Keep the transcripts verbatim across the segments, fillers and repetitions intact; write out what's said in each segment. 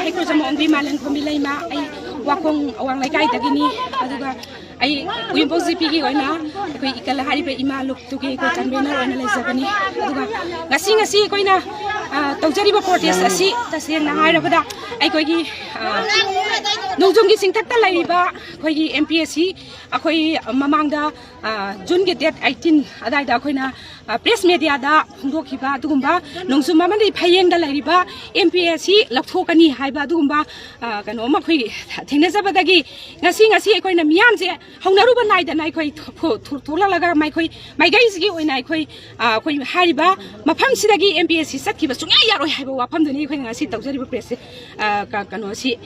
ꯑꯩ ꯈꯨꯔꯖꯝ ꯑꯣꯡꯕꯤ ꯃꯥꯂꯦꯝꯈꯣꯝꯕꯤ ꯂꯩꯃ, ꯑꯩ ꯋꯥꯈꯣꯡ ꯑꯋꯥꯡ ꯂꯩꯀꯥꯏꯗꯒꯤꯅꯤ꯫ ꯑꯗꯨꯒ ꯑꯩ ꯎꯌꯦꯝꯄꯣꯛ ꯖꯤꯄꯤꯒꯤ ꯑꯣꯏꯅ ꯑꯩꯈꯣꯏ ꯏꯀꯜ ꯍꯥꯏꯔꯤꯕ ꯏꯃꯥ ꯂꯨꯞꯇꯨꯒꯤ ꯑꯩꯈꯣꯏ ꯀꯟꯚꯦꯅꯔ ꯑꯣꯏꯅ ꯂꯩꯖꯕꯅꯤ꯫ ꯑꯗꯨꯒ ꯉꯁꯤ, ꯉꯁꯤ ꯑꯩꯈꯣꯏꯅ, ꯑ, ꯇꯧꯖꯔꯤꯕ ꯄ꯭ꯔꯣꯇꯦꯁ ꯑꯁꯤ ꯇꯁꯦꯡꯅ ꯍꯥꯏꯔꯕꯗ ꯑꯩꯈꯣꯏꯒꯤ, ꯑ, ꯅꯣꯡꯖꯨꯝꯒꯤ ꯆꯤꯡꯊꯛꯇ ꯂꯩꯔꯤꯕ ꯑꯩꯈꯣꯏꯒꯤ ꯑꯦꯝ ꯄꯤ ꯑꯦꯁ ꯁꯤ, ꯑꯩꯈꯣꯏ ꯃꯃꯥꯡꯗ, ꯑ, ꯖꯨꯟꯒꯤ ꯗꯦꯠ ꯑꯩꯠꯇꯤꯟ ꯑꯗꯥꯏꯗ ꯑꯩꯈꯣꯏꯅ, ꯑ, ꯄ꯭ꯔꯦꯁ ꯃꯦꯗꯤꯌꯥꯗ ꯐꯣꯡꯗꯣꯛꯈꯤꯕ ꯑꯗꯨꯒꯨꯝꯕ ꯅꯣꯡꯖꯨꯝ ꯑꯃꯗꯤ ꯐꯌꯦꯡꯗ ꯂꯩꯔꯤꯕ ꯑꯦꯝ ꯄꯤ ꯑꯦꯁ ꯁꯤ ꯂꯧꯊꯣꯛꯀꯅꯤ ꯍꯥꯏꯕ ꯑꯗꯨꯒꯨꯝꯕ, ꯑ, ꯀꯩꯅꯣ ꯑꯃ ꯑꯩꯈꯣꯏ ꯊꯦꯡꯅꯖꯕꯗꯒꯤ ꯉꯁꯤ, ꯉꯁꯤ ꯑꯩꯈꯣꯏꯅ ꯃꯤꯌꯥꯝꯁꯦ ꯍꯧꯅꯔꯨꯕ ꯅꯥꯏꯗꯅ ꯑꯩꯈꯣꯏ ꯊꯣ-, ꯊꯣ-, ꯊꯣꯛꯂꯛꯂꯒ ꯃꯈꯣꯏ ꯃꯥꯏꯀꯩꯁꯤꯒꯤ ꯑꯣꯏꯅ ꯑꯩꯈꯣꯏ, ꯑ, ꯑꯩꯈꯣꯏ ꯍꯥꯏꯔꯤꯕ ꯃꯐꯝꯁꯤꯗꯒꯤ ꯑꯦꯝ ꯄꯤ ꯑꯦꯁ ꯁꯤ ꯆꯠꯈꯤꯕ ꯁꯨꯡꯌꯥ ꯌꯥꯔꯣꯏ ꯍꯥꯏꯕ ꯋꯥꯐꯝꯗꯨꯅꯤ ꯑꯩꯈꯣꯏꯅ ꯉꯁꯤ ꯇꯧꯖꯔꯤꯕ ꯄ꯭ꯔꯦꯁꯁꯦ, ꯑ, ꯀ-, ꯀꯩꯅꯣꯁꯤ꯫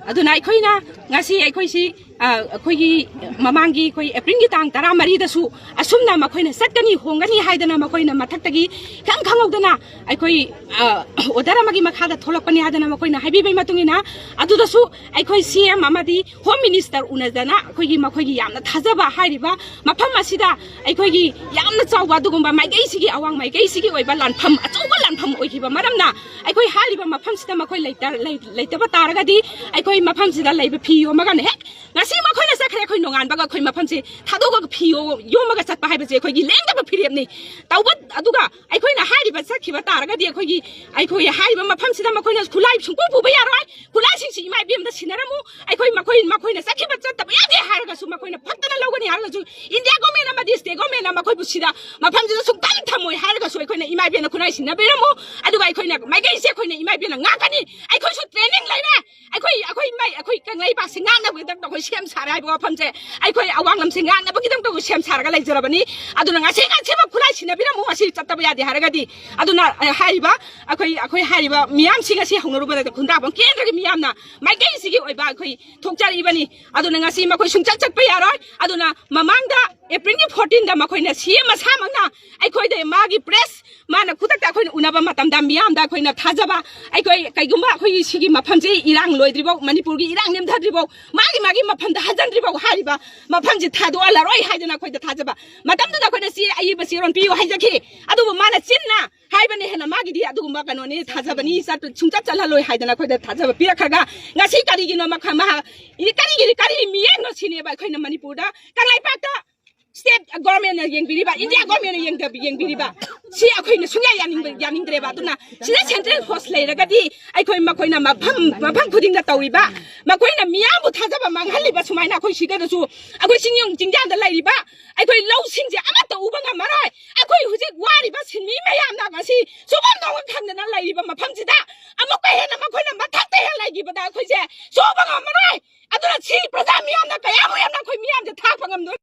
ꯑꯗꯨꯅ ꯑꯩꯈꯣꯏꯅ ꯉꯁꯤ ꯑꯩꯈꯣꯏꯁꯤ, ꯑ, ꯑꯩꯈꯣꯏꯒꯤ ꯃꯃꯥꯡꯒꯤ ꯑꯩꯈꯣꯏ ꯑꯦꯄ꯭ꯔꯤꯜꯒꯤ ꯇꯥꯡ ꯇꯔꯥꯃꯔꯤꯗꯁꯨ ꯑꯁꯨꯝꯅ ꯃꯈꯣꯏꯅ ꯆꯠꯀꯅꯤ, ꯍꯣꯡꯒꯅꯤ ꯍꯥꯏꯗꯅ ꯃꯈꯣꯏꯅ ꯃꯊꯛꯇꯒꯤ ꯈꯪ ꯈꯪꯍꯧꯗꯅ ꯑꯩꯈꯣꯏ, ꯑ, ꯑꯣꯔꯗꯔ ꯑꯃꯒꯤ ꯃꯈꯥꯗ ꯊꯣꯛꯂꯛꯄꯅꯤ ꯍꯥꯏꯗꯅ ꯃꯈꯣꯏꯅ ꯍꯥꯏꯕꯤꯕꯒꯤ ꯃꯇꯨꯡ ꯏꯟꯅ ꯑꯗꯨꯗꯁꯨ ꯑꯩꯈꯣꯏ ꯁꯤ ꯑꯦꯝ ꯑꯃꯗꯤ ꯍꯣꯝ ꯃꯤꯅꯤꯁꯇꯔ ꯎꯅꯗꯅ ꯑꯩꯈꯣꯏꯒꯤ ꯃꯈꯣꯏꯒꯤ ꯌꯥꯝꯅ ꯊꯥꯖꯕ ꯍꯥꯏꯔꯤꯕ ꯃꯐꯝ ꯑꯁꯤꯗ ꯑꯩꯈꯣꯏꯒꯤ ꯌꯥꯝꯅ ꯆꯥꯎꯕ ꯑꯗꯨꯒꯨꯝꯕ ꯃꯥꯏꯀꯩꯁꯤꯒꯤ, ꯑꯋꯥꯡ ꯃꯥꯏꯀꯩꯁꯤꯒꯤ ꯑꯣꯏꯕ ꯂꯥꯟꯐꯝ, ꯑꯆꯧꯕ ꯂꯥꯟꯐꯝ ꯑꯣꯏꯈꯤꯕ ꯃꯔꯝꯅ ꯑꯩꯈꯣꯏ ꯍꯥꯏꯔꯤꯕ ꯃꯐꯝꯁꯤꯗ ꯃꯈꯣꯏ ꯂꯩꯇ-, ꯂꯩ-, ꯂꯩꯇꯕ ꯇꯥꯔꯒꯗꯤ ꯑꯩꯈꯣꯏ ꯃꯐꯝꯁꯤꯗ ꯂꯩꯕ ꯐꯤ ꯌꯣꯝꯃꯒꯅ ꯍꯦꯛ ꯉꯁꯤ ꯃꯈꯣꯏꯅ ꯆꯠꯈ꯭ꯔꯦ, ꯑꯩꯈꯣꯏ ꯅꯣꯡꯉꯥꯟꯕꯒ ꯑꯩꯈꯣꯏ ꯃꯐꯝꯁꯦ ꯊꯥꯗꯣꯛꯑꯒ ꯐꯤ ꯌꯣ-, ꯌꯣꯝꯃꯒ ꯆꯠꯄ ꯍꯥꯏꯕꯁꯦ ꯑꯩꯈꯣꯏꯒꯤ ꯂꯦꯡꯗꯕ ꯐꯤꯔꯦꯞꯅꯤ꯫ ꯇꯧꯕ ꯑꯗꯨꯒ ꯑꯩꯈꯣꯏꯅ ꯍꯥꯏꯔꯤꯕ ꯆꯠꯈꯤꯕ ꯇꯥꯔꯒꯗꯤ ꯑꯩꯈꯣꯏꯒꯤ, ꯑꯩꯈꯣꯏ ꯍꯥꯏꯔꯤꯕ ꯃꯐꯝꯁꯤꯗ ꯃꯈꯣꯏꯅ ꯈꯨꯠꯂꯥꯏ ꯁꯨꯡꯄꯨ ꯄꯨꯕ ꯌꯥꯔꯣꯏ꯫ ꯈꯨꯠꯂꯥꯏꯁꯤꯡꯁꯤ ꯏꯃꯥ ꯏꯕꯦꯝꯗ ꯁꯤꯟꯅꯔꯝꯃꯨ꯫ ꯑꯩꯈꯣꯏ ꯃꯈꯣꯏ, ꯃꯈꯣꯏꯅ ꯆꯠꯈꯤꯕ ꯆꯠꯇꯕ ꯌꯥꯗꯦ ꯍꯥꯏꯔꯒꯁꯨ, ꯃꯈꯣꯏꯅ ꯐꯠꯇꯅ ꯂꯧꯒꯅꯤ ꯍꯥꯏꯔꯒꯁꯨ, ꯏꯟꯗꯤꯌꯥ ꯒꯣꯔꯃꯦꯟ ꯑꯃꯗꯤ ꯁ꯭ꯇꯦꯠ ꯒꯣꯔꯃꯦꯟꯅ ꯃꯈꯣꯏꯕꯨ ꯁꯤꯗ ꯃꯐꯝꯁꯤꯗ ꯁꯨꯡꯊꯝ ꯊꯝꯃꯣꯏ ꯍꯥꯏꯔꯒꯁꯨ ꯑꯩꯈꯣꯏꯅ ꯏꯃꯥ ꯏꯕꯦꯝꯅ ꯈꯨꯠꯂꯥꯏ ꯁꯤꯟꯅꯕꯤꯔꯝꯃꯨ꯫ ꯑꯗꯨꯒ ꯑꯩꯈꯣꯏꯅ ꯃꯥꯏꯀꯩꯁꯦ ꯑꯩꯈꯣꯏꯅ ꯏꯃꯥ ꯏꯕꯦꯝꯅ ꯉꯥꯛꯀꯅꯤ꯫ ꯑꯩꯈꯣꯏꯁꯨ ꯇ꯭ꯔꯦꯅꯤꯡ ꯂꯩꯔꯦ꯫ ꯑꯩꯈꯣꯏ, ꯑꯩꯈꯣꯏ ꯃꯩ-, ꯑꯩꯈꯣꯏ ꯀꯪꯂꯩꯄꯥꯛꯁꯤ ꯉꯥꯛꯅꯕꯒꯤꯗꯃꯛꯇ ꯑꯩꯈꯣꯏ ꯁꯦꯝ ꯁꯥꯔꯦ ꯍꯥꯏꯕ ꯋꯥꯐꯝꯁꯦ ꯑꯩꯈꯣꯏ ꯑꯋꯥꯡ ꯂꯝꯁꯦ ꯉꯥꯛꯅꯕꯒꯤꯗꯃꯛꯇ ꯑꯩꯈꯣꯏ ꯁꯦꯝ ꯁꯥꯔꯒ ꯂꯩꯖꯔꯕꯅꯤ꯫ ꯑꯗꯨꯅ ꯉꯁꯤ, ꯉꯁꯤꯃꯛ ꯈꯨꯠꯂꯥꯏ ꯁꯤꯟꯅꯕꯤꯔꯝꯃꯨ, ꯉꯁꯤ ꯆꯠꯇꯕ ꯌꯥꯗꯦ ꯍꯥꯏꯔꯒꯗꯤ꯫ ꯑꯗꯨꯅ, ꯑ, ꯍꯥꯏꯔꯤꯕ ꯑꯩꯈꯣꯏ, ꯑꯩꯈꯣꯏ ꯍꯥꯏꯔꯤꯕ ꯃꯤꯌꯥꯝꯁꯤꯡ ꯑꯁꯤ ꯍꯧꯅꯔꯨꯕꯗ ꯈꯨꯟꯗ꯭ꯔꯥꯛꯄꯝ ꯀꯦꯟꯗ꯭ꯔꯒꯤ ꯃꯤꯌꯥꯝꯅ ꯃꯥꯏꯀꯩꯁꯤꯒꯤ ꯑꯣꯏꯕ ꯑꯩꯈꯣꯏ ꯊꯣꯛꯆꯔꯛꯏꯕꯅꯤ꯫ ꯑꯗꯨꯅ ꯉꯁꯤ ꯃꯈꯣꯏ ꯁꯨꯡꯆꯠ ꯆꯠꯄ ꯌꯥꯔꯣꯏ꯫ ꯑꯗꯨꯅ ꯃꯃꯥꯡꯗ ꯑꯦꯄ꯭ꯔꯤꯜꯒꯤ ꯐꯣꯔꯇꯤꯟꯗ ꯃꯈꯣꯏꯅ ꯁꯤ ꯑꯦꯝ ꯃꯁꯥꯃꯛꯅ ꯑꯩꯈꯣꯏꯗ ꯃꯥꯒꯤ ꯄ꯭ꯔꯦꯁ ꯃꯥꯅ ꯈꯨꯗꯛꯇ ꯑꯩꯈꯣꯏꯅ ꯎꯅꯕ ꯃꯇꯝꯗ ꯃꯤꯌꯥꯝꯗ ꯑꯩꯈꯣꯏꯅ ꯊꯥꯖꯕ, ꯑꯩꯈꯣꯏ ꯀꯩꯒꯨꯝꯕ ꯑꯩꯈꯣꯏꯒꯤ ꯁꯤꯒꯤ ꯃꯐꯝꯁꯤ ꯏꯔꯥꯡ ꯂꯣꯏꯗ꯭ꯔꯤꯐꯥꯎ, ꯃꯅꯤꯄꯨꯔꯒꯤ ꯏꯔꯥꯡ ꯅꯦꯝꯊꯗ꯭ꯔꯤꯐꯥꯎ, ꯃꯥꯒꯤ ꯃꯥꯒꯤ ꯃꯐꯝꯗ ꯍꯟꯖꯤꯟꯗ꯭ꯔꯤꯐꯥꯎ ꯍꯥꯏꯔꯤꯕ ꯃꯐꯝꯁꯤ ꯊꯥꯗꯣꯛꯍꯜꯂꯔꯣꯏ ꯍꯥꯏꯗꯅ ꯑꯩꯈꯣꯏꯗ ꯊꯥꯖꯕ꯫ ꯃꯇꯝꯗꯨꯗ ꯑꯩꯈꯣꯏꯅ ꯆꯦ ꯑꯏꯕ ꯆꯦꯔꯣꯜ ꯄꯤꯌꯨ ꯍꯥꯏꯖꯈꯤ꯫ ꯑꯗꯨꯕꯨ ꯃꯥꯅ ꯆꯤꯟꯅ ꯍꯥꯏꯕꯅ ꯍꯦꯟꯅ ꯃꯥꯒꯤꯗꯤ ꯑꯗꯨꯒꯨꯝꯕ ꯀꯩꯅꯣꯅꯤ, ꯊꯥꯖꯕꯅꯤ, ꯆꯠ-, ꯁꯨꯡꯆꯠ ꯆꯠꯍꯜꯂꯣꯏ ꯍꯥꯏꯗꯅ ꯑꯩꯈꯣꯏꯗ ꯊꯥꯖꯕ ꯄꯤꯔꯛꯈ꯭ꯔꯒ ꯉꯁꯤ ꯀꯔꯤꯒꯤꯅꯣ ꯃꯈ-, ꯃꯍꯥꯛ ꯀꯔꯤꯒꯤ, ꯀꯔꯤ ꯃꯤꯠꯌꯦꯡꯅꯣ ꯁꯤꯅꯦꯕ ꯑꯩꯈꯣꯏꯅ ꯃꯅꯤꯄꯨꯔꯗ ꯀꯪꯂꯩꯄꯥꯛꯇ ꯁ꯭ꯇꯦꯠ ꯒꯣꯔꯃꯦꯟꯅ ꯌꯦꯡꯕꯤꯔꯤꯕ, ꯏꯟꯗꯤꯌꯥ ꯒꯣꯔꯃꯦꯟꯅ ꯌꯦꯡꯗꯕ-, ꯌꯦꯡꯕꯤꯔꯤꯕ, ꯁꯤ ꯑꯩꯈꯣꯏꯅ ꯁꯨꯡꯌꯥ ꯌꯥꯅꯤꯡꯕ-, ꯌꯥꯅꯤꯡꯗ꯭ꯔꯦꯕ꯫ ꯑꯗꯨꯅ ꯁꯤꯗ ꯁꯦꯟꯇ꯭ꯔꯦꯜ ꯐꯣꯔꯁ ꯂꯩꯔꯒꯗꯤ ꯑꯩꯈꯣꯏ ꯃꯈꯣꯏꯅ ꯃꯐꯝ, ꯃꯐꯝ ꯈꯨꯗꯤꯡꯗ ꯇꯧꯔꯤꯕ, ꯃꯈꯣꯏꯅ ꯃꯤꯌꯥꯝꯕꯨ ꯊꯥꯖꯕ ꯃꯥꯡꯍꯜꯂꯤꯕ ꯁꯨꯃꯥꯏꯅ ꯑꯩꯈꯣꯏ ꯁꯤꯗꯁꯨ, ꯑꯩꯈꯣꯏ ꯆꯤꯡꯌꯨꯝ ꯆꯤꯡꯌꯥꯗ ꯂꯩꯔꯤꯕ ꯑꯩꯈꯣꯏ ꯂꯧꯁꯤꯡꯁꯦ ꯑꯃꯠꯇ ꯎꯕ ꯉꯝꯃꯔꯣꯏ꯫ ꯑꯩꯈꯣꯏ ꯍꯧꯖꯤꯛ ꯋꯥꯔꯤꯕ ꯁꯤꯟꯃꯤ ꯃꯌꯥꯝꯅ ꯉꯁꯤ ꯁꯨꯐꯝ ꯅꯣꯝꯐꯝ ꯈꯪꯗꯅ ꯂꯩꯔꯤꯕ ꯃꯐꯝꯁꯤꯗ ꯑꯃꯨꯛꯀ ꯍꯦꯟꯅ ꯃꯈꯣꯏꯅ ꯃꯊꯛꯇ ꯍꯦꯟꯅ ꯂꯩꯈꯤꯕꯗ ꯑꯩꯈꯣꯏꯁꯦ ꯁꯨꯕ ꯉꯝꯃꯔꯣꯏ꯫ ꯑꯗꯨꯅ ꯁꯤ ꯄ꯭ꯔꯖꯥ ꯃꯤꯌꯥꯝꯅ ꯀꯌꯥꯃꯨꯛ ꯌꯥꯝꯅ ꯑꯩꯈꯣꯏ ꯃꯤꯌꯥꯝꯁꯦ ꯊꯥꯛꯄ ꯉꯝꯗꯣꯏ?